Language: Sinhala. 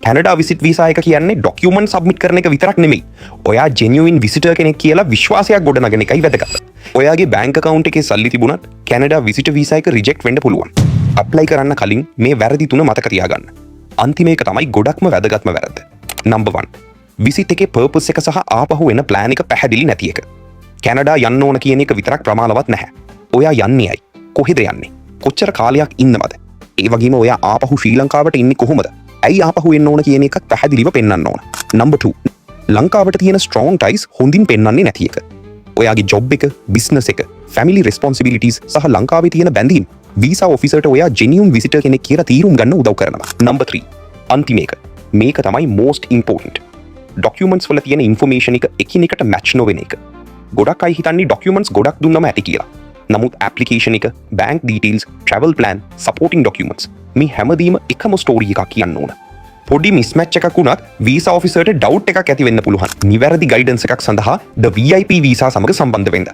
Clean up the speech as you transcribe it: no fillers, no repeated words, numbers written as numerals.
කැනඩා විසිට් වීසා එක කියන්නේ ඩොකියුමන්ට් සබ්මිට් කරන එක විතරක් නෙමෙයි. ඔයා ජෙන්යුයින් විසිටර් කෙනෙක් කියලා විශ්වාසයක් ගොඩනගන එකයි වැදගත්. ඔයාගේ බැංක් ඇකවුන්ට් එකේ සල්ලි තිබුණත් කැනඩා විසිටර් වීසා එක රිජෙක්ට් වෙන්න පුළුවන්. ඇප්ලයි කරන්න කලින් මේ වැරදි තුන මතක තියාගන්න. අන්තිම එක තමයි ගොඩක්ම වැදගත්ම වැරද්ද. නම්බර් 1. විසිට් එකේ පර්පස් එක සහ ආපහු එන ප්ලෑන් එක පැහැදිලි නැති එක. කැනඩා යන්න ඕන කියන එක විතරක් ප්‍රමාණවත් නැහැ. ඔයා යන්නේ ඇයි? කොහෙද යන්නේ? කොච්චර කාලයක් ඉන්නවද? ඒ වගේම ඔයා ආපහු ශ්‍රී ලංකාවට එන්නේ කොහොමද? ඇයි ආපහු එන්න ඕන කියන එකත් පැහැදිලිව පෙන්වන්න ඕන. නම්බර් 2. ලංකාවට තියෙන ස්ට්‍රෝං ටයිස් හොඳින් පෙන්වන්නේ නැති එක. ඔයාගේ ජොබ් එක, බිස්නස් එක, ෆැමිලි රෙස්පොන්සිබිලිටීස් සහ ලංකාවේ තියෙන බැඳීම් වීසා ඔෆිසර්ට ඔයා ජෙනියුන් විසිටර් කෙනෙක් කියලා තීරුම් ගන්න උදව් කරනවා. නම්බර් 3. අන්තිම එක. මේක තමයි මෝස්ට් ඉම්පෝටන්ට්. ඩොකියුමන්ට්ස් වල තියෙන ඉන්ෆර්මේෂන් එක එකිනෙකට මැච් නොවෙන එක. ගොඩක් අය හිතන්නේ ඩොකියුමන්ට්ස් ගොඩක් දුන්නම ඇති කියලා. නමුත් ඇප්ලිකේෂන් එක, bank details, travel plan, supporting documents මේ හැමදේම එකම ස්ටෝරි එකක් කියන්න ඕන. පොඩි මිස්මැච් එකක් වුණත් වීසා ඔෆිසර්ට ඩවුට් එකක් ඇති වෙන්න පුළුවන්. නිවැරදි ගයිඩන්ස් එකක් සඳහා ද VIP visa සමග සම්බන්ධ වෙන්න.